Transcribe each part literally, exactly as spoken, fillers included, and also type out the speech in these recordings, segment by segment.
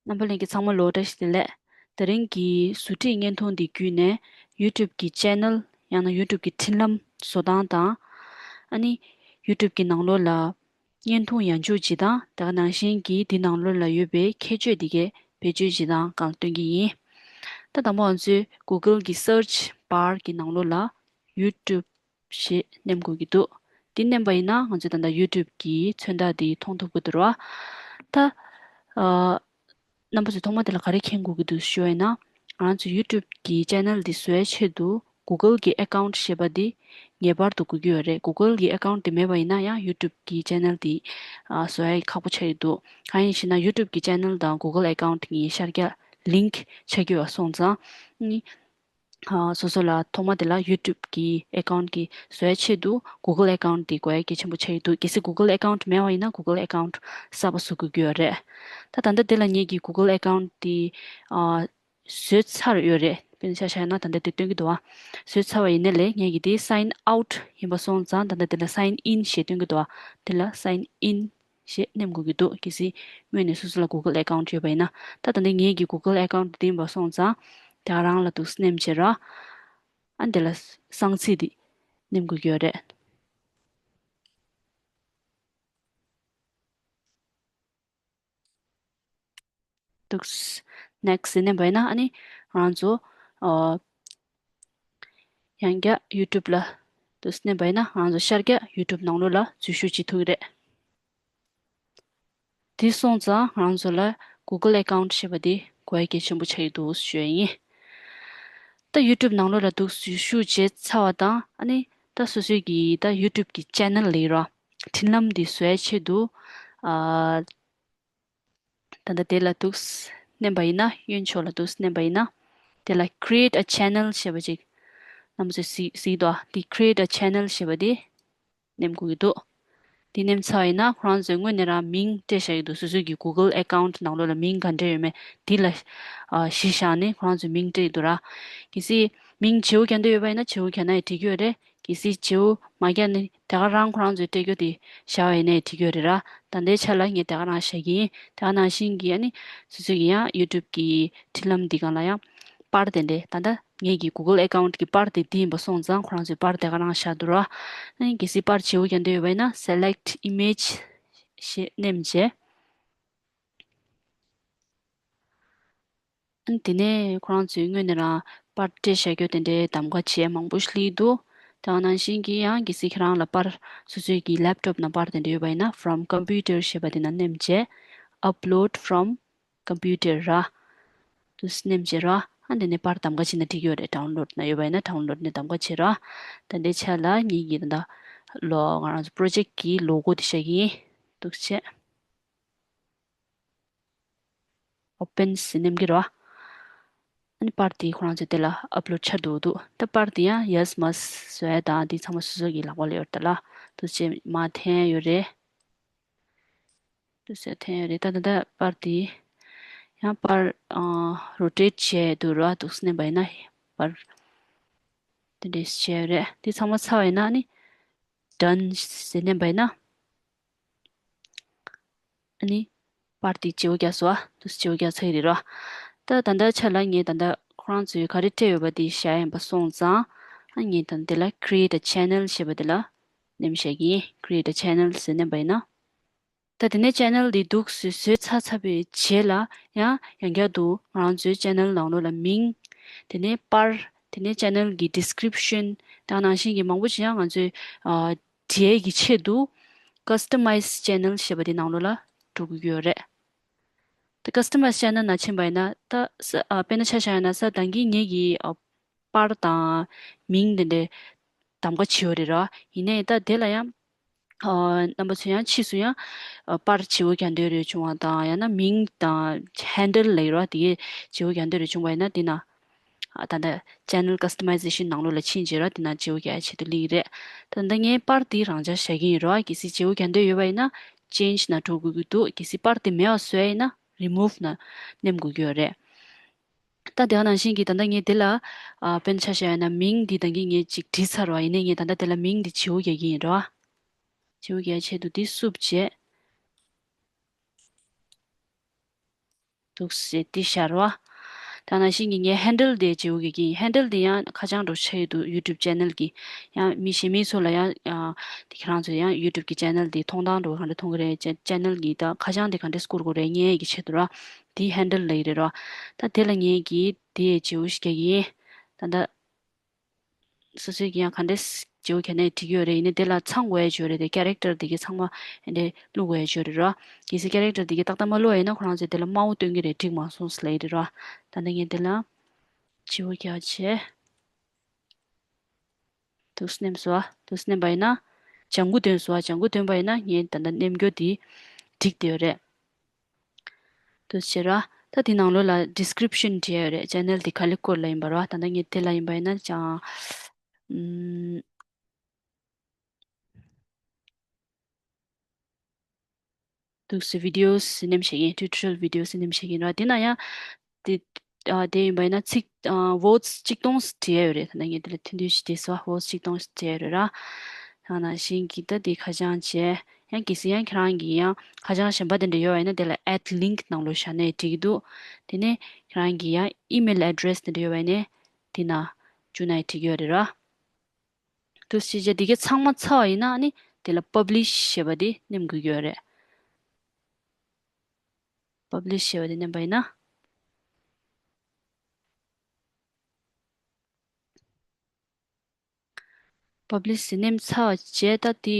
རྣམ་པ་ལྷན་རྒྱས་ཚང་མ་ལོ་བཀྲ་ཤིས་བདེ་ལེགས། དེ་རིང་གི་ཟུར་ཁྲིད་བརྙན་ཐུང་འདི་བརྒྱུད་ནས་YouTube་གི་channel ཡང་ན་YouTube་གི་འཕྲིན་ལམ་བཟོ་སྟངས་དང་། ཨ་ནི་YouTube་གི་ནང་ལོགས་ལ་བརྙན་ཐུང་ཡར་འཇུག་བྱེད་སྟངས། དེ་ག་ནང་བཞིན་གྱི་འདི་ནང་ལོགས་ལ་ཡོད་པའི་ཁྱད་ཆོས་འདི་གའི་བེད་སྤྱོད་བྱེད་སྟངས་སྒང་སྟོན་གྱི་ཡིན། ད་དང་པོ་ང་ཚོས་Google་གི་search bar་གི་ནང་ལོགས་ལ་YouTube་ཞེས་མནན་དགོས་ཀྱི་འདུག་དེ་མནན་པ་ཡིན་ན་ང་ཚོས་ད་ལྟ་YouTube་གི་མཚོན་རྟགས་དེ་མཐོང་ཐུབ་ཀྱི་འདུག་ར། ད། ཨ། རྣམ་པ་ཚོས་ཐོག་མ་དེ་ལ་ག་རེ་མཁྱེན་དགོས་ཀྱི་འདུག་ཞུ་བ་ཡིན་ན། ང་ཚོ་YouTube་གི་channel་འདི་བཟོ་ཡའི་ཆེད་དུ་Google་གི་account་ཞེས་པ་འདི་ངེས་པར་དུ་དགོས་ཀྱི་ཡོད་རེད། Google་གི་account་དེ་མེད་པ་ཡིན་ན་ཡང་YouTube་གི་channel་འདི་ཨ་བཟོ་ཡ་ཁག་པོ་ཆགས་ཀྱི་འདུག་གང་ཡིན་ཞེ་ན་YouTube་གི་channel་དང་Google་account་གཉིས་ཤར་རྒྱག་link་ཆགས་ཀྱི་ཡོད་པ་སོང་ཙང་། ཨ་ནི། ཨ་སོ་སོ་ལ་ཐོག་མ་དེ་ལ་YouTube་གི་account་གི་བཟོ་ཡ་ཆེད་དུ་Google account་དེ་དགོས་ཡ་གལ་ཆེན་པོ་ཆགས་ཀྱི་འདུག་གལ་སྲིད་Google account་མེད་པ་ཡིན་ན་Google account་གསར་པ་བཟོ་དགོས་ཀྱི་ཡོད་རེད། ད་ད་ལྟ་དེ་ལ་ངེད་ཀྱི་Google account་དེ་ཨ་བཟོས་ཚར་ཡོད་རེད། དཔེར་ན་ཆ་བཞག་ན་ད་ལྟ་དེ་སྟོན་གྱི་འདུག་ཨ། བཟོས་ཚར་བ་ཡིན་ནའི་ལས་ངེད་ཀྱི་དེ་sign out་ཡིན་པ་སོང་ཙང་ད་ལྟ་དེ་ལ་sign in་ཞེས་སྟོན་གྱི་འདུག་ཨ། དེ་ལ་sign in་ཞེས་མནན་དགོས་ཀྱི་འདུག་གལ་སྲིད་སྔོན་ནས་སོ་སོ་ལ་Google account་ཡོད་པ་ཡིན་ན། ད་ད་ལྟ་ངེད་ཀྱི་Google account་འདི་ཡིན་པ་སོང་ཙང་དེ་ག་རང་ལ་འདུག་སེ་མནན་བྱས་ར། ཨ་འདི་ལ་གསང་ཚིག་འདི་མནན་དགོས་ཀྱི་ཡོད་རེད། འདུག next་ཟེར་མནན་པ་ཡིན་ན་ཨ་ནི་ང་ཚོ་ཨ་ཡང་བསྐྱར་YouTube་ལ་འདུག་མནན་པ་ཡིན་ན་ང་ཚོ་ཤར་རྒྱག་YouTube་ནང་ལོགས་ལ་འཛུལ་ཞུགས་བྱེད་ཐུབ་ཀྱི་རེད། དེ་སོང་ཙང་ང་ཚོ་ལ་Google account་ཞེས་པ་དེ་དགོས་ཡ་གལ་ཆེན་པོ་ཆགས་ཀྱི་འདུག་ཞུ་ཡ་ཡིན། ད་YouTube་ནང་ལོགས་ལ་འདུག་འཛུལ་ཞུགས་བྱས་ཚར་བ་དང་ཨ་ནི་ད་སོ་སོའི་གི་ད་YouTube་གི་channel་ལས་རོགས་འཕྲིན་ལམ་འདི་བཟོ་ཡ་ཆེད་དུ་ཨ། ད་ལྟ་དེ་ལ་འདུག་མནན་པ་ཡིན་ན་གཡོན་ཕྱོགས་ལ་འདུག་མནན་པ་ཡིན་ན། དེ་ལ་Create a Channel་ཞེས་པ་ཅིག་རྣམ་པ་ཚོས་གཟིགས་གཟིགས་འདུག་ཨ། དེ་Create a Channel་ཞེས་པ་དེ་མནན་དགོས་ཀྱི་འདུག་དེ་མནན་ཚར་བ་ཡིན་ན་ཁོ་རང་ཚོས་སྔོན་ནས་རང་མིང་སྤྲད་བཞག་གི་འདུག་སོ་སོའི་གི་Google account་ནང་ལོགས་ལ་མིང་ག་འདྲ་ཡོད་མེད་དེ་ལ་ཨ་གཞི་བཞག་ནས་ཁོ་རང་ཚོས་མིང་སྤྲད་ཀྱི་འདུག་ར། གལ་སྲིད་མིང་བརྗེ་པོ་རྒྱག་འདོད་ཡོད་པ་ཡིན་ན་བརྗེ་པོ་རྒྱག་ན་ཡང་འགྲིག་གི་ཡོད་རེད། གལ་སྲིད་བརྗེ་པོ་མ་རྒྱག་ནས་དེ་ག་རང་ཁོ་རང་ཚོས་སྤྲད་རྒྱུ་དེ་བཞག་པ་ཡིན་ནའི་འགྲིག་གི་ཡོད་རེད་ར། ད་ལྟའི་ཆ་ལ་ངས་དེ་ག་རང་བཞག་གི་ཡིན། དེ་ག་ནང་བཞིན་གྱི་ཨ་ནི་སོ་སོ་གི་ཡང་YouTube་གི་འཕྲིན་ལམ་འདི་སྒང་ལ་ཡང་པར་དེ་འདྲས་ད་ལྟ་ངེད་ཀྱི་Google account་གི་པར་དེ་འདི་ཡིན་པ་སོང་ཙང་ཁོ་རང་ཚོས་པར་དེ་ག་རང་བཞག་འདུག་ར། ཨ་ནི་གལ་སྲིད་པར་བརྗེ་པོ་རྒྱག་འདོད་ཡོད་པ་ཡིན་ན་Select Image་ཞེས་མནན་བྱས། ཨ་ནི་དེ་ནས་ཁོ་རང་ཚོས་སྔོན་ནས་རང་པར་སྤྲད་བཞག་རྒྱུ་དེ་འདྲའི་གདམ་ག་བྱས་མང་པོ་ཞིག་སླེབས་འདུག་དེ་ནང་བཞིན་གྱི་ཡང་གལ་སྲིད་ཁྱེད་རང་ལ་པར་སོ་སོའི་གི་laptop་ནང་པར་དེ་འདྲ་ཡོད་པ་ཡིན་ན་From Computer་ཞེས་པ་དེ་ནང་མནན་བྱས། Upload from Computer་ར། དུ་མནན་བྱས་ར། ཨ་དེ་ནས་པར་གདམ་ག་བྱས་ན་འགྲིག་གི་ཡོད་རེད། Download་ནང་ཡོད་པ་ཡིན་ན་Download་ནས་གདམ་ག་བྱས་ར། ད་ལྟའི་ཆ་ལ་ངེད་ཀྱི་ད་ལྟ་ལོ་ང་རང་ཚོ་project་གི་logo་དེ་བཞག་གི་ཡིན། འདུག་བྱས། Open་ཟེར་མནན་གྱི་རེད་བ། ཨ་ནི་པར་དེ་ཁོ་རང་ཚོས་དེ་ལ་upload་ཆགས་འགྲོ་གི་འདུག་ད་པར་དེ་ཡང་yes must་བཟོ་ཡ་དང་དེ་ཚང་མ་སོ་སོ་གི་ལག་པ་ལ་ཡོད་རེད་ད་ལ། འདུག་བྱས་མར་འཐེན་ཡ་ཡོད་རེད། འདུག་བྱས་འཐེན་ཡ་ཡོད་རེད། ད་ད་ལྟ་པར་དེ་ཡང་པར་ཨ་rotate་བྱས་འདུག་རེད་བ། འདུག་མནན་པ་ཡིན་ན་པར་དེ་འདྲས་བྱས་ཡོད་རེད། དེ་ཚང་མ་ཚར་བ་ཡིན་ན་ཨ་ནི་Done་ཟེར་མནན་པ་ཡིན་ན། ཨ་ནི། པར་དེ་བརྗེ་པོ་རྒྱག་སོང་ཨ། དུ་བརྗེ་པོ་རྒྱག་ཚར་གྱི་རེད་རོ། ད་ད་ལྟ་ཆ་ལ་ངས་ད་ལྟ་ཁོ་རང་ཚོས་ག་རེ་སྤྲད་ཡོད་པ་དེ་བཞག་ཡིན་པ་སོང་ཙང་། ཨ་ངས་ད་དེ་ལ་Create a Channel་ཞེས་པ་དེ་ལ་མནན་བཞག་གི་ཡིན། Create a Channel་ཟེར་མནན་པ་ཡིན་ན། ད་དེ་ནས་channel་འདི་འདུག་སེ་བཟོས་ཚར་ཚར་བའི་རྗེས་ལ་ཡང་ཡང་བསྐྱར་དུ་ང་རང་ཚོའི་channel་ནང་ལོགས་ལ་མིང་། དེ་ནས་པར། དེ་ནས་channel་གི་description་དང་ནང་བཞིན་གྱི་མང་པོ་ཞིག་ཡང་ང་ཚོས་ཨ། འབྲི་ཡས་ཀྱི་ཆེད་དུ་Customize Channel་ཞེས་པ་དེ་ནང་ལོགས་ལ་འགྲོ་དགོས་ཀྱི་ཡོད་རེད། ད་Customize Channel་ནང་ཕྱིན་པ་ཡིན་ན་ད་ས་ཨ། དཔེར་ན་ཆ་བཞག་ཡོད་ན་ས་ད་གིན་ངེད་ཀྱི་ཨ། པར་དང་མིང་དེ་འདྲའི་གདམ་ག་བྱེད་ཡོད་རེད་ར། ཡིན་ནའི་ད་དེ་ལ་ཡང་ཨ། རྣམ་པ་ཚོས་ཡང་ཕྱིས་སུ་ཡང་ཨ། པར་བརྗེ་པོ་རྒྱག་འདོད་རེ་བྱུང་བ་དང་ཡང་ན་མིང་དང་handle་ལབ་ཡོད་ར། དེ་གའི་བརྗེ་པོ་རྒྱག་འདོད་རེ་བྱུང་བ་ཡིན་ན་དེ་ན། ཨ། ད་ལྟ་channel customization་ནང་ལོགས་ལ་ཕྱིན་རྗེས་ར་དེ་ན་བརྗེ་པོ་རྒྱག་ཡ་ཆེད་དུ་སླེབས་ཀྱི་རེད། ད་ལྟ་ངས་པར་དེ་རང་འཇགས་བཞག་གི་ཡིན་ར། གལ་སྲིད་བརྗེ་པོ་རྒྱག་འདོད་ཡོད་པ་ཡིན་ན་change་ནང་འགྲོ་དགོས་ཀྱི་འདུག་གལ་སྲིད་པར་དེ་མེད་པ་བཟོ་ཡ་ཡིན་ན་remove་ནང་མནན་དགོས་ཀྱི་ཡོད་རེད། ད་དེ་ག་ནང་བཞིན་གྱི་ད་ལྟ་ངས་དེ་ལ་ཨ། དཔེར་ན་ཆ་བཞག་ཡོད་ན་མིང་འདི་ད་གིན་ངས་ཅིག་བྲིས་ཚར་བ་ཡིན་ནའི་ངས་ད་ལྟ་དེ་ལ་མིང་འདི་བརྗེ་པོ་རྒྱག་གི་ཡིན་ར། བརྗེ་པོ་རྒྱག་ཆེད་དུ་འདི་བསུབ་བྱས། འདུག་སེ་འདི་ཤར་བ། ད་ནང་བཞིན་གྱི་ངའི་ཧེན་ཌལ་དེ་བརྗེ་པོ་གི་གིན། ཧེན་ཌལ་དེ་ཡང་ཁ་བྱང་འདྲ་ཆགས་ཡོད་འདུག YouTube channel གི། ཡང་མི་གཞན་མི་ཚོ་ལ་ཡང་ཨ། དེ་ཁྱེད་རང་ཚོ་ཡང་YouTube གི་channel དེ་མཐོང་སྟངས་འདྲ་ག་འདྲ་མཐོང་གི་རེད། channel གི་ད་ཁ་བྱང་དེ་ག་འདྲ་བསྐུར་དགོས་རེད་ཉན་ཡས་ཀྱི་ཆེད་དུ་ར། དེ་ཧེན་ཌལ་ལབ་ཀྱི་རེད་ར། ད་དེ་ལ་ངས་གི་དེ་བརྗེ་པོ་ཞིག་རྒྱག་གི་ཡིན། ད་ད། སོ་སོའི་གི་ཡང་ག་འདྲས་བརྗེ་པོ་ག་ནས་བྲིས་ཡོད་རེད། ཡིན་ནའི་དེ་ལ་ཚང་དགོས་ཡ་ཅིག་ཡོད་རེད། དེ་character དེ་གི་ཚང་མ་ཨེ་འདྲས་བླུག་དགོས་ཡ་ཅིག་ཡོད་རེད་ར། གལ་སྲིད་character དེ་གི་ཏག་ཏག་མ་བླུག་པ་ཡིན་ན་ཁོ་རང་ཚོས་དེ་ལ་དམའ་བོ་སྟོན་གི་རེད། འགྲིག་མ་སོང་ཟེར་ལབ་ཡི་རེད་ར། ད་ནི་ངས་དེ་ལ་བརྗེ་པོ་རྒྱག་བྱས། འདུག་སེ་ནེམ་སོ། འདུག་སེ་ནེམ་པ་ཡིན་ན། ལྗང་གུ་ཐོན་སོ། ལྗང་གུ་ཐོན་པ་ཡིན་ན་ངས་ད་ལྟ་ནེམ་རྒྱུ་དེ་འགྲིག་བསྡད་ཡོད་རེད། འདུག་སེ་བྱས་ར། ད་དེ་ནང་ལོགས་ལ་description བྲིས་ཡོད་རེད། channel དེ་ག་རེ་སྐོར་ལ་ཡིན་པ་ར། ད་ལྟ་ངས་དེ་ལ་ཡིན་པ་ཡིན་ན་ཅང་། ཨུམ། འདུག་སེ་videos ནེམ་བྱེད་ཀྱིན། tutorial videos ནེམ་བྱེད་ཀྱིན་ར། དེ་ན་ཡང་དེ་ཨ། དེ་ཡིན་པ་ཡིན་ན་ཚིག་ཨ། words གཅིག་སྟོང་བྲིས་ཡོད་རེད། ད་ནང་ངས་དེ་ལ་ཐུང་ཐུང་ཞིག་བྲིས་སོ། words གཅིག་སྟོང་བྲིས་ཡོད་རེད་ར། ད་ནང་བཞིན་གྱི་ད་དེ་ཁ་བྱང་བྱས། ཡང་གལ་སྲིད་ཡང་ཁྱེད་རང་གི་ཡང་ཁ་བྱང་གཞན་པ་དེ་འདྲ་ཡོད་པ་ཡིན་ན་དེ་ལ་add link ནང་ལོགས་བཞག་ནས་འགྲིག་གི་འདུག་དེ་ནས་ཁྱེད་རང་གི་ཡང་email address དེ་འདྲ་ཡོད་པ་ཡིན་ན་དེ་ན་བཅུག་ན་འགྲིག་གི་ཡོད་རེད་ར། འདུག་སེ་བྱས་དེ་གའི་ཚང་མ་ཚར་བ་ཡིན་ན་ཨ་ནི་དེ་ལ་publish ཞེས་པ་དེ་ནེམ་དགོས་ཀྱི་ཡོད་རེད། publish ཞེས་པ་དེ་ནེམ་པ་ཡིན་ན། publish ནེམ་ཚར་བ་བྱས། ད་དེ་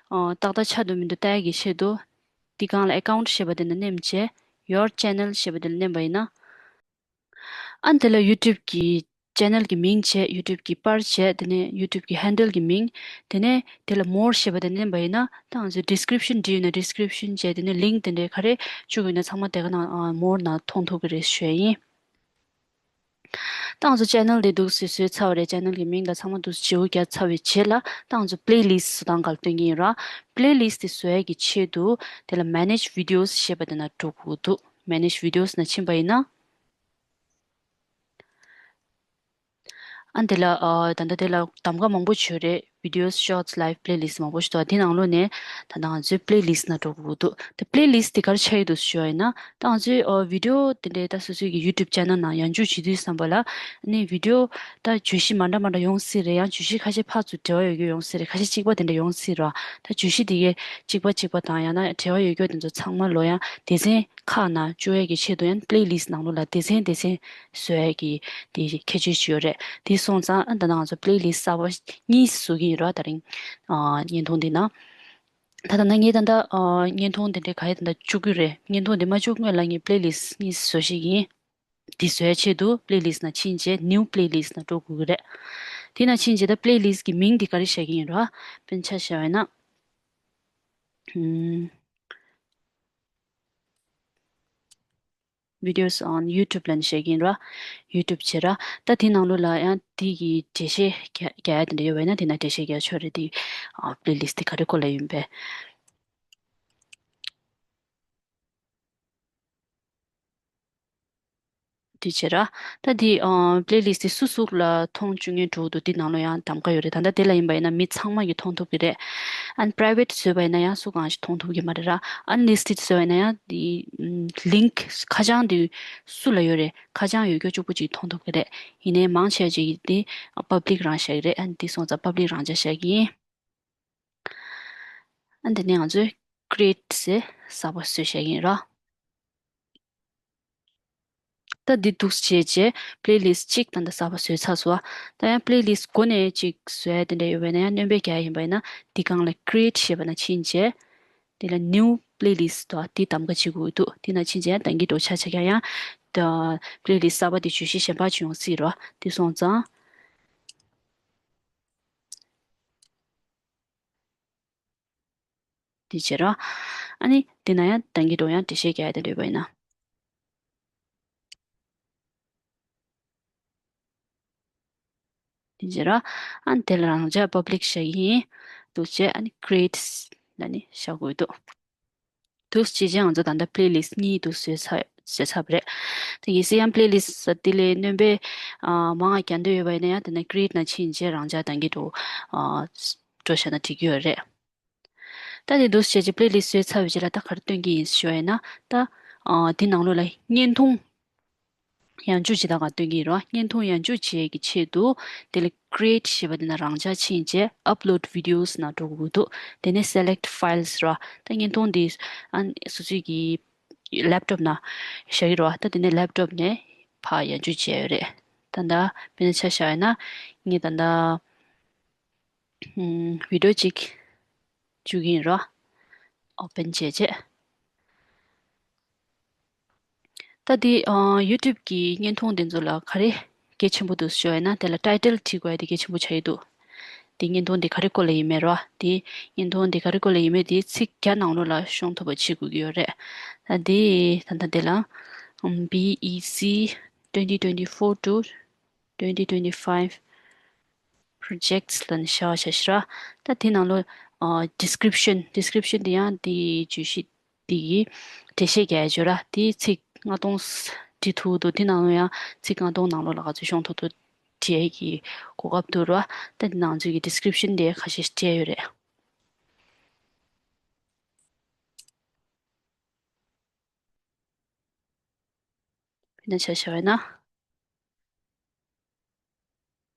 ཨ། ཏག་ཏག་ཆགས་འདུག་མི་འདུག་ལྟ་ཡ་གི་ཆེད་དུ། དེ་སྒང་ལ་account ཞེས་པ་དེ་ན་ནེམ་བྱས། your channel ཞེས་པ་དེ་ལ་ནེམ་པ་ཡིན་ན། ཨ་ནི་དེ་ལ་YouTube གི་channel གི་མིང་བྱས། YouTube གི་པར་བྱས། དེ་ནས་YouTube གི་handle གི་མིང་། དེ་ནས་དེ་ལ་more ཞེས་པ་དེ་ནེམ་པ་ཡིན་ན། ད་ང་ཚོས་description བྲིས་ཡོད་ན་description བྱས། དེ་ནས་link དེ་འདྲའི་ག་རེ་བཅུག་ཡོད་ན་ཚང་མ་དེ་ག་ནང་ཨ། more ནང་མཐོང་ཐུབ་ཀྱི་རེད་ཞུ་ཡ་ཡིན། ད་ང་ཚོ་channel དེ་འདུག་སེ་བཟོས་ཚར་བ་རེད། channel གི་མིང་དང་ཚང་མ་འདུག་སེ་བརྗེ་པོ་རྒྱག་ཚར་བའི་རྗེས་ལ་ད་ང་ཚོ་playlist བཟོ་སྟངས་སྒང་ལ་སྟོན་གྱི་ཡིན་ར། playlist དེ་བཟོ་ཡ་གི་ཆེད་དུ་དེ་ལ་manage videos ཞེས་པ་དེ་ན་འགྲོ་དགོས་འདུག manage videos ནང་ཕྱིན་པ་ཡིན་ན། ཨ་འདི་ལ་ཨ། ད་ལྟ་དེ་ལ་གདམ་ག་མང་པོ་བྱོས་རེད། videos, shorts, live, playlist མང་པོ་ཞིག་འདུག་དེ་ནང་ལོགས་ནས་ད་ལྟ་ང་ཚོའི་playlist ནང་འགྲོ་དགོས་འདུག་དེ་playlist དེ་ག་རེ་ཆགས་ཀྱི་འདུག་ཞུ་བ་ཡིན་ན། ད་ང་ཚོའི་ཨ། video དེ་འདྲའི་ད་སོ་སོའི་གི་YouTube channel ནང་ཡང་འཇུག་བྱེད་དུས་ཙམ་པ་ལ་ནི་video ད་བརྗོད་གཞི་མ་འདྲ་མ་འདྲ་ཡོང་སྲིད་རེད། ཡང་བརྗོད་གཞི་ཁ་ཤས་ཕར་ཚུར་འབྲེལ་བ་ཡོད་རྒྱུ་ཡོང་སྲིད་རེད། ཁ་ཤས་གཅིག་པ་དེ་འདྲ་ཡོང་སྲིད་ར། ད་བརྗོད་གཞི་དེ་གའི་གཅིག་པ་གཅིག་པ་དང་ཡང་ན་འབྲེལ་བ་ཡོད་རྒྱུ་དེ་ཚོ་ཚང་མ་ལོ་ཡང་སྡེ་ཚན་ཁག་ནང་བཅུག་ཡས་ཀྱི་ཆེད་དུ་ཡང་playlist ནང་ལོགས་ལ་སྡེ་ཚན་སྡེ་ཚན་བཟོ་ཡས་ཀྱི་དེ་ཁྱད་ཆོས་ཅིག་ཡོད་རེད། དེ་སོང་ཙང་ཨ་ད་ང་ཚོ་playlist གསར་པ་གཉིས་བཟོ་གི་ཡིན་ར། ད་རིང་ཨ། བརྙན་ཐུང་འདི་ན། ད་ད་ན་ངས་ད་ལྟ་ཨ། བརྙན་ཐུང་འདི་འདྲའི་ག་ཡེ་ད་ལྟ་བཅུག་གི་རེད། བརྙན་ཐུང་འདི་མ་བཅུག་སྔོན་ལ་ངས་playlist གཉིས་བཟོ་ཤེས་ཡིན། འདི་བཟོ་ཡ་ཆེད་དུ་playlist ནང་ཕྱིན་རྗེས་new playlist ནང་འགྲོ་དགོས་ཀྱི་རེད། དེ་ནང་ཕྱིན་རྗེས་ད་playlist གི་མིང་འདི་ག་རེ་བཞག་གི་ཡིན་ར། དཔེར་ན་ཆ་བཞག་པ་ཡིན་ན། ཨུམ། videos on YouTube ལབ་ནས་བཤད་ཀྱིན་ར། YouTube བྱེད་ར། ད་དེ་ནང་ལོགས་ལ་ཡང་དེ་གི་འགྲེལ་བཤད་རྒྱག་རྒྱག་ཡ་དེ་འདྲ་ཡོད་པ་ཡིན་ན་དེ་ན་འགྲེལ་བཤད་རྒྱག་ཆོག་རེད། དེ་ཨ། playlist དེ་ག་རེ་སྐོར་ལ་ཡིན་པས། དེ་བྱེད་ར། ད་དེ་ཨ། playlist དེ་སུ་སུ་ལ་མཐོང་བཅུག་མཁན་འགྲོ་འདུག་དེ་ནང་ལོགས་ཡང་གདམ་ག་ཡོད་རེད། ད་ལྟ་དེ་ལ་ཡིན་པ་ཡིན་ན་མི་ཚང་མ་གིས་མཐོང་ཐུབ་ཀྱི་རེད། ཨན་private བཟོས་པ་ཡིན་ན་ཡང་སུ་གང་ཞིག་མཐོང་ཐུབ་ཀྱི་མ་རེད་ར། unlisted བཟོས་པ་ཡིན་ན་ཡང་དེ་link ཁ་བྱང་དེ་སུ་ལ་ཡོད་རེད། ཁ་བྱང་ཡོད་རྒྱུ་གཅིག་པུ་ཅིག་མཐོང་ཐུབ་ཀྱི་རེད། ཡིན་ནའི་མང་ཆེ་ཅིག་གིས་དེ་public རང་བཞག་གི་རེད། ཨན་དེ་སོང་ཙང་public རང་འཇགས་བཞག་གི་ཡིན། ཨན་དེ་ནས་ང་ཚོས་create ཟེར་གསར་པ་བཟོས་བཞག་གི་ཡིན་ར། ད་འདི་འདུག་སེ་བྱས་རྗེས་playlist གཅིག་ད་ལྟ་གསར་པ་བཟོས་ཚར་སོང་། ད་ཡང་playlist མགོ་ནས་གཅིག་བཟོ་ཡ་དེ་འདྲ་ཡོད་པ་ཡིན་ན་ཡང་སྣོན་པ་རྒྱག་ཡ་ཡིན་པ་ཡིན་ན་འདི་སྒང་ལ་create ཞེས་པ་ནང་ཕྱིན་རྗེས། དེ་ལ་new playlist དོ་དེ་གདམ་ག་བྱེད་དགོས་འདུག་དེ་ནང་ཕྱིན་རྗེས་ཡང་ད་གིན་འགྲོ་ཆ་ཆ་ཁྱ་ཡང་ད་playlist གསར་པ་དེ་བརྗོད་གཞི་གཞན་པ་ཅིག་ཡོང་སྲིད་རོ། དེ་སོང་ཙང་དེ་བྱེད་རོགས། ཨ་ནི་དེ་ན་ཡང་ད་གིན་འགྲོ་ཡང་འགྲེལ་བཤད་རྒྱག་ཡ་དེ་འདྲ་ཡོད་པ་ཡིན་ན། དེ་བྱེད་རོགས། ཨ་ནི་དེ་ལ་རང་འཇགས་public བཞག་གི་ཡིན། འདུག་བྱས་ཨ་ནི་create ལ་ནི་བཞག་དགོས་འདུག་འདུག་བྱས་རྗེས་ང་ཚོ་ད་ལྟ་playlist གཉིས་འདུག་བཟོས་ཚར་བཟོས་ཚར་བ་རེད། དེ་གལ་སྲིད་ཡང་playlist དེ་ལས་སྣོན་པ་མང་བ་རྒྱག་འདོད་ཡོད་པ་ཡིན་ན་ཡང་དེ་ནས་create ནང་ཕྱིན་རྗེས་རང་འཇགས་ད་གིན་འགྲོ་འགྲོ་བཞག་ན་འགྲིག་གི་ཡོད་རེད། ད་དེ་འདུག་བྱས་རྗེས་playlist བཟོས་ཚར་བའི་རྗེས་ལ་ད་ག་རེ་སྟོན་གྱི་ཡིན་ཞུ་བ་ཡིན་ན། ད་ ཨ་དེ་ནང་ལོགས་ལ་བརྙན་ཐུང་ཡང་བཅུག་བྱེད་སྟངས་སྟོན་གྱི་ཡིན་རོ། བརྙན་ཐུང་ཡང་བཅུག་བྱེད་ཀྱི་ཆེད་དུ་དེ་ལ་create ཞེས་པ་དེ་ན་རང་འཇགས་ཕྱིན་རྗེས་upload videos ན་འགྲོ་དགོས་འདུག་དེ་ནས་select files རོ། ད་བརྙན་ཐུང་འདི་ཨ་སོ་སོའི་གི་laptop ན་བཞག་གི་རོ། ད་དེ་ནས་laptop ནས་ཕར་ཡང་བཅུག་བྱས་ཡོད་རེད། ད་ལྟ་དཔེར་ན་ཆ་བཞག་ཡོད་ན་ངས་ད་ལྟ་video གཅིག་བཅུག་གི་ཡིན་རོ། open བྱས་རྗེས། ད་འདི་ཨ་YouTube གི་བརྙན་ཐུང་འདི་ཚོ་ལ་ག་རེ་གལ་ཆེན་པོ་འདུག་ཞུ་བ་ཡིན་ན། དེ་ལ་title བྲིས་དགོས་ཡ་དེ་གལ་ཆེན་པོ་ཆགས་ཀྱི་འདུག་དེ་བརྙན་ཐུང་འདི་ག་རེ་སྐོར་ལ་ཡིན་མིན་རོ། དེ་བརྙན་ཐུང་འདི་ག་རེ་སྐོར་ལ་ཡིན་མིན་དེ་ཚིག་བརྒྱ་ནང་ལོགས་ལ་ཤོང་ཐུབ་པ་བྱེད་དགོས་ཀྱི་ཡོད་རེད། ད་འདི་ད་ལྟ་འདི་ལ་ཨམ་B E C twenty twenty-four to twenty twenty-five projects ལབ་ནས་བྱ་བ་བྱ་ཤི་ར། ད་དེ་ནང་ལོགས་ཨ་description description དེ་ཡང་དེའི་བརྗོད་གཞི་དེ་ཡི་འགྲེལ་བཤད་རྒྱག་ཡ་བརྗོད་ར། དེའི་ཚིག་ལྔ་སྟོང་བྲིས་ཐུབ་འདུག་དེ་ནང་ལོགས་ཡང་ཚིག་ལྔ་སྟོང་ནང་ལོགས་ལ་ག་ཚོད་ཤོང་ཐུབ་འདུག་དྲན་གྱི་གོ་སྐབས་འདུག་ར། ད་དེ་ནང་ཚོད་ཀྱི་description དེ་ཁ་ཤས་སྤྲད་ཡོད་རེད། དཔེར་ན་ཆ་བཞག་པ་ཡིན་ན།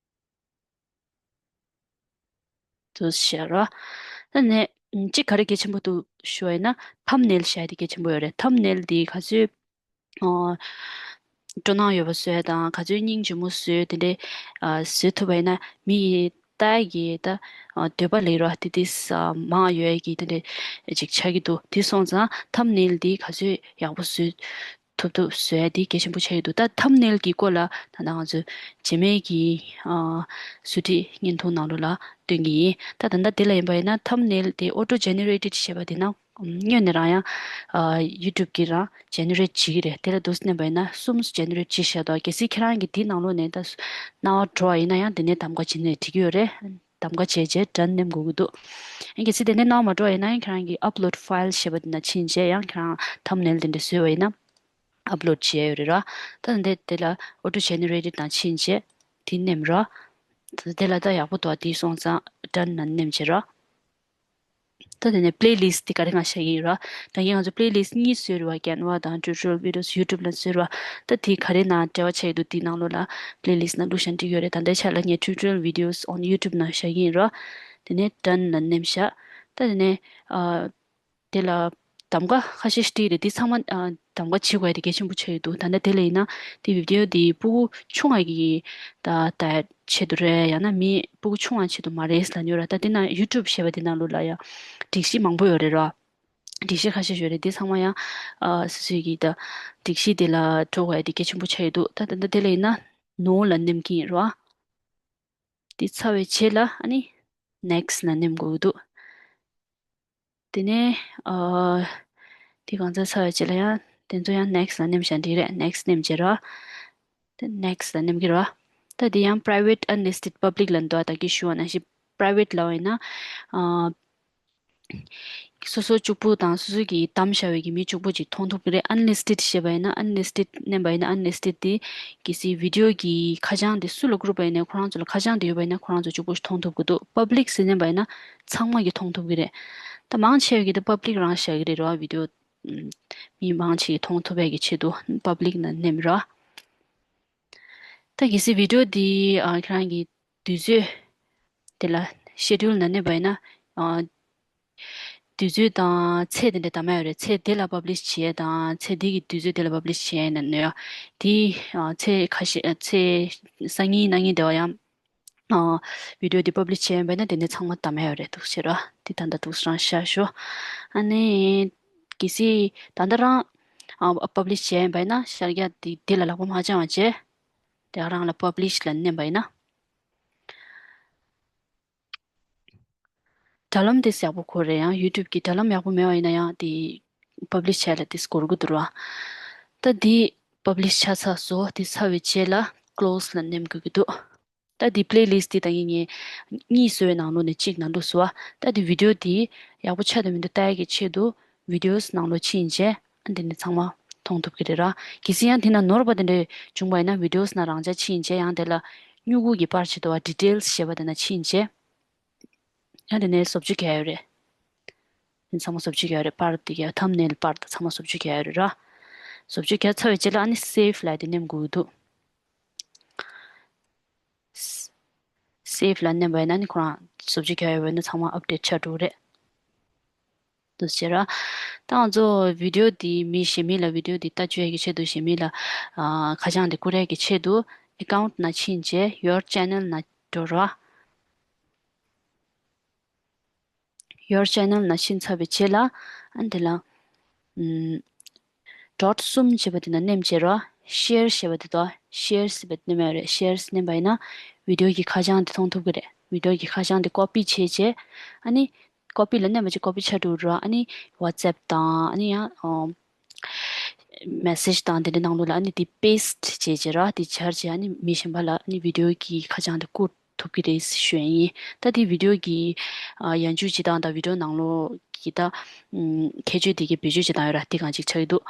དུ་བྱས་རོ། ད་ནས་གཅིག་ག་རེ་གལ་ཆེན་པོ་འདུག་ཞུ་བ་ཡིན་ན་thumbnail བྱ་ཡ་དེ་གལ་ཆེན་པོ་ཡོད་རེད། thumbnail དེ་ག་ཚོད་ཨ་སྤྲོ་སྣང་ཡོད་པ་བཟོ་ཡ་དང་ག་ཚོད་སྙིང་རྗེ་མོ་བཟོས་དེ་འདྲའི་ཨ་བཟོས་ཐུབ་པ་ཡིན་ན་མི་ཡི་ལྟ་ཡ་གི་ད་ཨ་འདོད་པ་ལེགས་རོ། དེ་དེ་ས་མང་ཡོད་ཡ་གི་དེ་འདྲའི་ཅིག་ཆགས་ཀྱི་འདུག་དེ་སོང་ཙང་thumbnail དེ་ག་ཚོད་ཡག་པོ་བཟོས་ཐུབ་ཐུབ་བཟོ་ཡ་དེ་གལ་ཆེན་པོ་ཆགས་ཀྱི་འདུག་ད་thumbnail གི་སྐོར་ལ་ད་ལྟ་ང་ཚོས་རྗེས་མའི་གི་ཨ་བཟོ་སྒྲིག་བརྙན་ཐུང་ནང་ལོགས་ལ་སྟོན་གྱི་ཡིན། ད་ད་ལྟ་དེ་ལ་ཡིན་པ་ཡིན་ན་thumbnail དེ་auto generated ཞེས་པ་དེ་ན་སྔོན་ནས་རང་ཡང་ཨ་YouTube གི་རང་generate བྱེད་ཀྱི་རེད། དེ་ལ་འདུག་སེ་མནན་པ་ཡིན་ན་གསུམ་generate བྱེད་བཞག་འདུག་གལ་སྲིད་ཁྱེད་རང་གི་དེའི་ནང་ལོགས་ནས་ད་སྣང་བ་འགྲོ་བ་ཡིན་ན་ཡང་དེ་ནས་གདམ་ག་བྱེད་ནས་འགྲིག་གི་ཡོད་རེད། གདམ་ག་བྱས་རྗེས་done མནན་དགོས་ཀྱི་འདུག་ཨ་གལ་སྲིད་དེ་ནས་སྣང་བ་མ་འགྲོ་བ་ཡིན་ན་ཡང་ཁྱེད་རང་གི་upload file ཞེས་པ་དེ་ན་ཕྱིན་རྗེས་ཡང་ཁྱེད་རང་thumbnail དེ་འདྲ་བཟོས་པ་ཡིན་ན་upload བྱས་ཡོད་རེད་ར། ད་འདི་དེ་ལ་auto generated དང་ཕྱིན་རྗེས་དེ་མནན་ར། ད་དེ་ལ་ད་ཡག་པོ་འདུག་དེ་སོང་ཙང་done ན་མནན་བྱེད་ར། ད་དེ་ནས་playlist དེ་ག་རེ་ང་བཤད་ཀྱི་ཡིན་ར། ད་ངས་ང་ཚོ་playlist གཉིས་བཟོས་རེད་བ། Canva དང་tutorial videos YouTube ལ་བཟོས་རེད་བ། ད་དེ་ག་རེ་ན་འབྲེལ་བ་ཆགས་ཀྱི་འདུག་དེའི་ནང་ལོགས་ལ་playlist ནང་བླུགས་བཞག་འགྲིག་ཡོད་རེད། ད་ལྟའི་ཆ་ལ་ངས་tutorial videos on YouTube ནང་བཞག་གི་ཡིན་ར། དེ་ནས་done ལ་མནན་བཞག་ད་དེ་ནས་ཨ་དེ་ལ་གདམ་ག་ཁ་ཤས་ཤིག་བྲིས་རེད། དེ་ཚང་མ་ཨ་གདམ་ག་བྱེད་དགོས་ཡ་དེ་གལ་ཆེན་པོ་ཆགས་ཡོད་འདུག་ད་ལྟ་དེ་ལ་ཡིན་ན་དེ་video དེ་སྤུ་གུ་ཆུང་བ་གི་ད་ད་ཆེད་དུ་རེད། ཡང་ན་མི་སྤུ་གུ་ཆུང་བ་ཆེད་དུ་མ་རེད་ལབ་ཡོད་ར། ད་དེ་ན་YouTube ཞེས་པ་དེ་ནང་ལོགས་ལ་ཡང་སྒྲིག་གཞི་མང་པོ་ཡོད་རེད་ར། སྒྲིག་གཞི་ཁ་ཤས་ཡོད་རེད། དེ་ཚང་མ་ཡང་ཨ་སོ་སོའི་གི་ད་སྒྲིག་གཞི་དེ་ལ་འགྲོ་དགོས་ཡ་དེ་གལ་ཆེན་པོ་ཆགས་ཡོད་འདུག་ད་ད་ལྟ་དེ་ལ་ཡིན་ན་no ལ་མནན་གྱི་ཡིན་ར། དེ་ཚར་བའི་རྗེས་ལ་ཨ་ནི་next ལ་མནན་དགོས་ཀྱི་འདུག་དེ་ནས་ཨ་དེ་གང་ཚར་ཚར་བའི་རྗེས་ལ་ཡང་དེ་ཚོ་ཡང་next ལ་མནན་བཞག་འགྲིག་རེད། next མནན་བྱེད་ར། དེ་next ལ་མནན་གྱི་ར། ད་དེ་ཡང་private unlisted public ལ་འདུག་ད་གི་ཞུ་བ་ནང་བཞིན་private ལ་བ་ཡིན་ན་ཨ་སོ་སོ་གཅིག་པུ་དང་སོ་སོ་གི་གདམ་བྱ་བའི་གི་མི་གཅིག་པུ་ཅིག་མཐོང་ཐུབ་ཀྱི་རེད། unlisted ཞེས་པ་ཡིན་ན་unlisted མནན་པ་ཡིན་ན་unlisted དེ་གལ་སྲིད་video གི་ཁ་བྱང་དེ་སུ་ལ་བསྐུར་བ་ཡིན་ན་ཁོ་རང་ཚོ་ལ་ཁ་བྱང་དེ་ཡོད་པ་ཡིན་ན་ཁོ་རང་ཚོ་གཅིག་པུ་ཞིག་མཐོང་ཐུབ་ཀྱི་འདུག public ཟེར་མནན་པ་ཡིན་ན་ཚང་མ་གིས་མཐོང་ཐུབ་ཀྱི་རེད། ད་མང་ཆེ་བ་གིས་ད་public རང་བཞག་གི་རེད་ར། video མི་མང་ཆེ་གིས་མཐོང་ཐུབ་པའི་གི་ཆེད་དུ་public ནང་མནན་ར། ད་གལ་སྲིད་video འདི་ཨ་ཁྱེད་རང་གི་དུས་ཚོད་དེ་ལ་schedule ནང་མནན་པ་ཡིན་ན་ཨ་དུས་ཚོད་དང་ཚེས་དེ་འདྲ་གདམ་ཡ་ཡོད་རེད། ཚེས་དེ་ལ་publish བྱེད་ཡ་དང་ཚེས་འདི་གི་དུས་ཚོད་དེ་ལ་publish བྱེད་ཡ་ཡིན་ན་ནོ། དེ་ཨ་ཚེས་ཁ་ཤས་ཨ་ཚེས་སང་ཉིན་གནངས་ཉིན་དེ་བ་ཡང་ཨ་video འདི་publish བྱེད་ཡ་ཡིན་པ་ཡིན་ན་དེ་ནས་ཚང་མ་གདམ་ཡ་ཡོད་རེད། འདུག་བྱེད་རོགས། དེ་ད་ལྟ་འདུག་སེ་རང་བཞག་ཞུ། ཨ་ནི་གལ་སྲིད་ད་ལྟ་རང་ཨ་publish བྱེད་ཡ་ཡིན་པ་ཡིན་ན་ཤར་རྒྱག་དེ་དེ་ལ་ལག་པ་མ་འཆང་བ་བྱས། དེ་རང་ལ་publish ལ་མནན་པ་ཡིན་ན། དྲ་ལམ་དེ་ཡག་པོ་དགོས་རེད། ཡང་YouTube གི་དྲ་ལམ་ཡག་པོ་མེད་པ་ཡིན་ན་ཡང་དེ་publish བྱས་ལ་དེ་འགོར་གི་འདུག་ར། ད་དེ་publish ཆགས་ཚར་སོང་། དེ་ཚར་བའི་རྗེས་ལ་close ལ་མནན་དགོས་ཀྱི་འདུག་ད་དེ་playlist དེ་ད་ངས་ངས་གཉིས་བཟོས་པའི་ནང་ལོགས་ནས་གཅིག་ནང་ལོགས་བཟོས་པ། ད་དེ་video དེ་ཡག་པོ་ཆགས་འདུག་མི་འདུག་ལྟ་ཡ་གི་ཆེད་དུ། videos ནང་ལོགས་ཕྱིན་རྗེས་ཨ་འདི་ནས་ཚང་མ་མཐོང་ཐུབ་ཀྱི་རེད་ར། གལ་སྲིད་ཡང་དེ་ན་ནོར་བ་དེ་འདྲ་བྱུང་བ་ཡིན་ན་videos ནང་རང་འཇགས་ཕྱིན་རྗེས་ཡང་དེ་ལ་སྨྱུ་གུ་གི་པར་ཆེ་དོ་བ་details ཞེས་པ་དེ་ན་ཕྱིན་རྗེས་ཡང་དེ་ནས་བཟོ་བཅོས་རྒྱག་ཡ་ཡོད་རེད། དེ་ཚང་མ་བཟོ་བཅོས་རྒྱག་ཡ་ཡོད་རེད། པར་དེ་ག་thumbnail པར་དང་ཚང་མ་བཟོ་བཅོས་རྒྱག་ཡ་ཡོད་རེད་ར། བཟོ་བཅོས་བརྒྱབ་ཚར་བའི་རྗེས་ལ་ཨ་ནི་save་ལབ་དེ་མནན་དགོས་ཀྱི་འདུག save་ལ་མནན་པ་ཡིན་ན་ནི་ཁོ་རང་བཟོ་བཅོས་བརྒྱབ་ཡོད་པ་ཡིན་ན་ཚང་མ་update་ཆགས་འགྲོ་གི་རེད། འདུག་ཟེར་ར། ད་ང་ཚོ་video་འདི་མི་གཞན་མི་ལ་video་འདི་ལྟ་བཅོས་ཡས་ཀྱི་ཆེད་དུ་གཞན་མི་ལ་ཨ་ཁ་བྱང་འདི་བསྐུར་ཡས་ཀྱི་ཆེད་དུ་account་ནང་ཕྱིན་རྗེས་your channel་ནང་འགྲོ་ར། Your channel་ནང་ཕྱིན་ཚར་བའི་རྗེས་ལ་ཨ་འདི་ལ་ཨམ། dot་གསུམ་ཅེས་པ་དེ་ན་མནན་བྱས་རོ། share་ཞེས་པ་དེ་དོ། share་ཟེར་བ་དེ་མནན་མེད་རེད། share་མནན་པ་ཡིན་ན་video་གི་ཁ་བྱང་དེ་མཐོང་ཐུབ་ཀྱི་རེད། video་གི་ཁ་བྱང་དེ་copy་བྱས་རྗེས་ཨ་ནི་copy་ལ་མནན་པ་ཅིག་copy་ཆགས་འགྲོ་རོ། ཨ་ནི་WhatsApp་དང་ཨ་ནི་ཡང་ཨོ་message་དང་དེ་འདྲའི་ནང་ལོགས་ལ་ཨ་ནི་དེ་paste་བྱས་རྗེས་རོ། དེ་སྦྱར་རྗེས་ཨ་ནི་མི་གཞན་པ་ལ་ཨ་ནི་video་གི་ཁ་བྱང་དེ་བསྐུར་ཐུབ་ཀྱི་རེད་ཞུ་ཡ་ཡིན། ད་དེ་video་གི་ཨ་ཡང་བཅུད་སྤྱི་དང་ད་video་ནང་ལོགས་ཀྱི་ད་ཨམ་ཁྱད་ཆོས་དེ་གའི་བེད་སྤྱོད་བྱེད་སྟངས་ཡོད་ར། དེ་གང་ཅིག་ཆགས་ཀྱི་འདུག་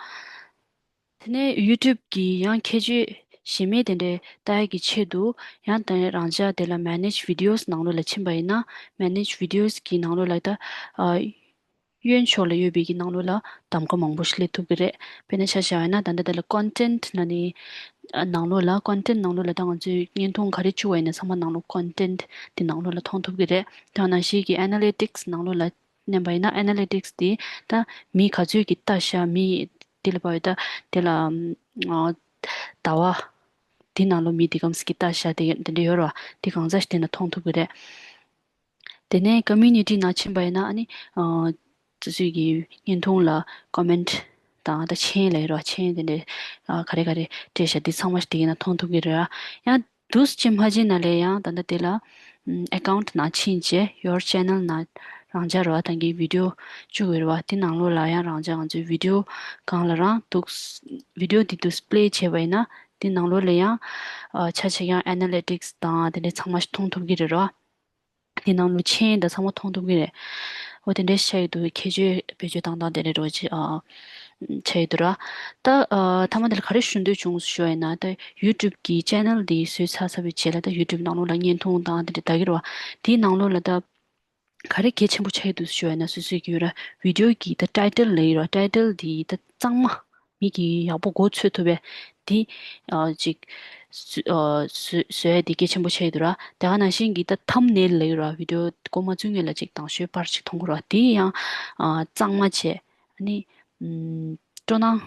དེ་ནས་YouTube་གི་ཡང་ཁྱད་ཆོས་གཞན་མི་དེ་འདྲའི་ལྟ་ཡ་གི་ཆེད་དུ་ཡང་ད་རང་ཅག་དེ་ལ་manage videos་ནང་ལོགས་ལ་ཕྱིན་པ་ཡིན་ན་manage videos་གི་ནང་ལོགས་ལ་ད་ཨ་གཡོན་ཕྱོགས་ལ་ཡོད་པའི་གི་ནང་ལོགས་ལ་གདམ་ཀ་མང་པོ་ཞིག་སླེབས་ཐུབ་ཀྱི་རེད། དཔེར་ན་ཆ་བཞག་པ་ཡིན་ན་ད་ལྟ་དེ་ལ་content་ནང་ནས་ཨ་ནང་ལོགས་ལ་content་ནང་ལོགས་ལ་ད་ང་ཚོས་བརྙན་ཐུང་ག་རེ་བཅུག་པ་ཡིན་ན་ཚང་མ་ནང་ལོགས་content་དེ་ནང་ལོགས་ལ་མཐོང་ཐུབ་ཀྱི་རེད། དེ་ནང་བཞིན་གྱི་analytics་ནང་ལོགས་ལ་མནན་པ་ཡིན་ན་analytics་དེ་ད་མི་ག་ཚོད་ཀྱིས་ལྟ་ཤག་མི་དེ་ལ་བབ་ད་དེ་ལ་ཨ་ཟླ་བ་དེ་ནང་ལོགས་མི་དེ་ག་ཙམ་ཞིག་གིས་ལྟ་ཤག་དེ་དེ་འདྲ་ཡོད་རེད་བ། དེ་གང་ཙམ་ཞིག་དེ་ན་མཐོང་ཐུབ་ཀྱི་རེད། དེ་ནས་community་ནང་ཕྱིན་པ་ཡིན་ན་ཨ་ནི་ཨ་སོ་སོའི་གི་བརྙན་ཐུང་ལ་comment་དང་ད་མཆན་ལབ་ཡོད་རེད་བ། མཆན་དེ་འདྲ་ཨ་ག་རེ་ག་རེ་སྤྲད་ཤག་དེ་ཚང་མ་ཞིག་དེ་ག་ན་མཐོང་ཐུབ་ཀྱི་རེད་བ། ཡང་འདུག་ཅེས་མ་བྱས་ན་ལས་ཡང་ད་ལྟ་དེ་ལ་ཨམ་account་ནང་ཕྱིན་རྗེས་your channel་ནང་རང་ཅག་རེད་བ། ད་གིན་video་བཅུག་ཡོད་རེད་བ། དེ་ནང་ལོགས་ལ་ཡང་རང་ཅག་ང་ཚོའི་video་སྒང་ལ་རང་འདུག video་དེ་display་བྱས་པ་ཡིན་ན་དེ་ནང་ལོགས་ལ་ཡང་ཨ་ཆ་ཆེ་ཡང་analytics་དང་དེ་འདྲ་ཚང་མ་ཞིག་མཐོང་ཐུབ་ཀྱི་རེད་བ། དེ་ནང་ལོགས་མཆན་དང་ཚང་མ་མཐོང་ཐུབ་ཀྱི་རེད། འོ་དེ་འདྲ་ཆགས་ཡོད་འདུག་ཁྱད་ཆོས་བེད་སྤྱོད་བཏང་སྟངས་དེ་འདྲ་རོ་ཅིག་ཨ་ཆགས་ཡོད་འདུག་ར། ད་ཨ་མཐའ་མ་དེ་ལ་ག་རེ་ཞུ་འདོད་བྱུང་ཞུ་བ་ཡིན་ན་ད་YouTube་གི་channel་དེ་བཟོས་ཚར་ཚར་བའི་རྗེས་ལ་ད་YouTube་ནང་ལོགས་ལ་བརྙན་ཐུང་དང་དེ་འདྲ་ལྟ་གི་རེད་བ། དེའི་ནང་ལོགས་ལ་ད་ག་རེ་གལ་ཆེན་པོ་ཆགས་ཡོད་འདུག་ཞུ་བ་ཡིན་ན་སོ་སོའི་གི་ཡོད་ར་video་གི་ད་title་ལབ་ཡོད་ར། title་དེ་ད་གཙང་མ་མི་གིས་ཡག་པོ་མགོ་ཚོད་ཐུབ་པའི་དེ་ཨ་ཅིག་བཟོ་ཨ་བཟོ་བཟོ་ཡ་དེ་གལ་ཆེན་པོ་ཆགས་ཡོད་འདུག་ར། དེ་ག་ནང་བཞིན་གྱི་ད་thumbnail་ལབ་ཡོད་ར། video་མགོ་མ་ཚོད་སྔོན་ལ་ཅིག་དང་ཤོས་པར་ཅིག་མཐོང་གི་ར། དེ་ཡང་ཨ་གཙང་མ་བྱས་ཨ་ནི་ཨམ་སྤྲོ་སྣང་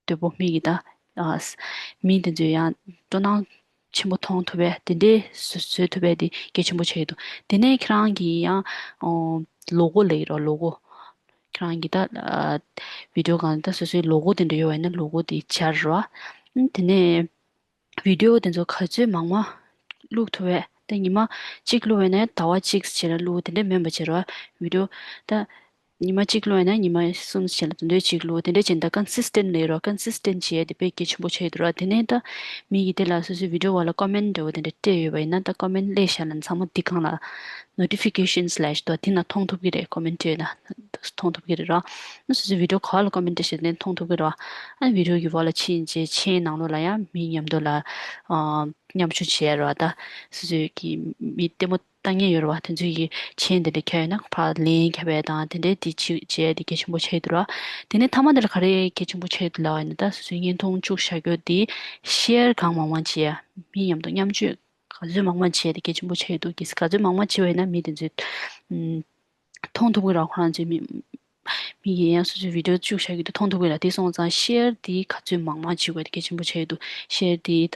དོད་པོ་མི་གི་ད་ཨ་མི་དེ་ཚོས་ཡང་སྤྲོ་སྣང་ཆེན་པོ་མཐོང་ཐུབ་པའི་དེ་འདྲའི་བཟོ་བཟོ་ཐུབ་པའི་དེ་གལ་ཆེན་པོ་ཆགས་ཡོད་འདུག་དེ་ནས་ཁྱེད་རང་གི་ཡང་ཨོ་logo་ལབ་ཡོད་ར། logo་ཁྱེད་རང་གི་ད་ཨ་video་སྒང་ད་སོ་སོའི་logo་དེ་འདྲ་ཡོད་པ་ཡིན་ན་logo་དེ་སྦྱར་ར། ཨ་དེ་ནས་video་དེ་ཚོ་ག་ཚོད་མང་མང་བླུག་ཐུབ་པས། ད་ཉི་མ་གཅིག་བླུག་པ་ཡིན་ན་ཟླ་བ་གཅིག་བྱས་ལ་བླུག་དེ་འདྲ་མིན་པ་བྱས་ར། video་ད་ཉི་མ་གཅིག་བླུག་པ་ཡིན་ན་ཉི་མ་གསུམ་བྱས་ལ་དེ་འདྲ་གཅིག་བླུག་དེ་འདྲ་བྱས་ད་consistent་ལབ་ཡོད་ར། consistent་བྱས་དེ་དཔེ་གལ་ཆེན་པོ་ཆགས་ཡོད་འདུག་ར། དེ་ནས་ད་མི་གིས་དེ་ལ་སོ་སོའི་video་བ་ལ་comment་འདྲ་བོ་དེ་འདྲ་སྤྲད་ཡོད་པ་ཡིན་ན་ད་comment་སླེབས་ཤག་ལ་ཚང་མ་འདི་སྒང་ལ་notifications་ལབ་ཡ་ཞིག་འདུག་དེ་ན་མཐོང་ཐུབ་ཀྱི་རེད། comment་སྤྲད་ན་མཐོང་ཐུབ་ཀྱི་རེད་ར། ཨ་སོ་སོའི་video་ག་ལ་comment་བྱས་ནས་མཐོང་ཐུབ་ཀྱི་རེད་བ། ཨ་video་གི་འོག་ལ་ཕྱིན་རྗེས་མཆན་ནང་ལོགས་ལ་ཡང་མི་མཉམ་དུ་ལ་ཨ་མཉམ་ཞུགས་བྱས་རེད་བ། ད་སོ་སོའི་གི་མི་ལྟད་མོ་ལྟ་མཁན་ཡོད་རེད་བ། དེ་ཚོའི་གི་མཆན་དེ་འདྲ་ཁྱེར་ཡོད་ན་ཕར་ལན་རྒྱབ་པ་དང་དེ་འདྲའི་དེ་ཅིག་བྱས་དེ་གལ་ཆེན་པོ་ཆགས་ཀྱི་འདུག་ར། དེ་ནས་མཐའ་མ་དེ་ལ་ག་རེ་གལ་ཆེན་པོ་ཆགས་ཀྱི་འདུག་ལབ་པ་ཡིན་ན་ད་སོ་སོའི་བརྙན་ཐུང་བཅུག་བཞག་རྒྱུ་དེ་share་གང་མང་མང་བྱེད་ཡ། མི་མཉམ་དུ་མཉམ་སྤྱོད་ག་ཚོད་མང་མང་བྱས་དེ་གལ་ཆེན་པོ་ཆགས་ཀྱི་འདུག་གལ་སྲིད་ག་ཚོད་མང་མང་བྱེད་པ་ཡིན་ན་མི་དེ་ཚོས་ཨམ། མཐོང་ཐུབ་ཀྱི་རེད། ཁོ་རང་ཚོའི་མི་མི་གིས་ཡང་སོ་སོའི་video་བཅུག་བཞག་གི་འདུག་མཐོང་ཐུབ་ཀྱི་རེད། དེ་སོང་ཙང་share་དེ་ག་ཚོད་མང་མང་བྱེད་དགོས་དེ་གལ་ཆེན་པོ་ཆགས་ཀྱི་འདུག share་དེ་ད་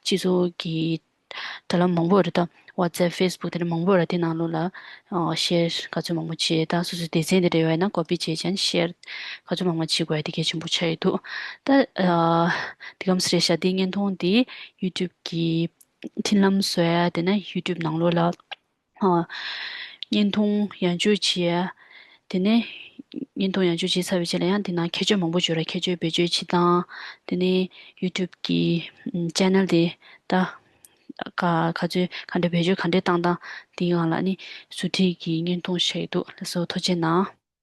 སྤྱི་ཚོགས་ཀྱི་ད་ལམ་མང་པོ་རེད། ད་WhatsApp Facebook་དེ་འདྲ་མང་པོ་རེད། དེ་ནང་ལོགས་ལ་ཨ་share་ག་ཚོད་མང་པོ་བྱས་ད་སོ་སོའི་སྡེ་ཚན་དེ་འདྲ་ཡོད་ན་copy་བྱས་ཀྱང་share་ག་ཚོད་མང་པོ་བྱེད་དགོས་དེ་གལ་ཆེན་པོ་ཆགས་ཀྱི་འདུག་ད་ཨ་དེ་ག་ཙམ་རེད་ཤག་དེ་བརྙན་ཐུང་དེ་YouTube་གི་འཕྲིན་ལམ་བཟོ་ཡ་དེ་ན་YouTube་ནང་ལོགས་ལ། ཨ། བརྙན་ཐུང་ཡང་བཅོས་བྱས། དེ་ནས་བརྙན་ཐུང་ཡང་བཅོས་བྱས་ཚར་བའི་རྗེས་ལ་ཡང་དེ་ནང་ཁྱད་ཆོས་མང་པོ་ཡོད་རེད། ཁྱད་ཆོས་བེད་སྤྱོད་བྱེད་སྟངས། དེ་ནས་YouTube་གི་channel་དེ་ད་ག་ག་ཚོད་ག་འདྲ་བེད་སྤྱོད་ག་འདྲ་བཏང་སྟངས་དེའི་སྒང་ལ་ནི་ཟུར་ཁྲིད་ཀྱི་བརྙན་ཐུང་བཤད་ཀྱི་འདུག་ལགས་སོ། ཐུགས་རྗེ་གནང་།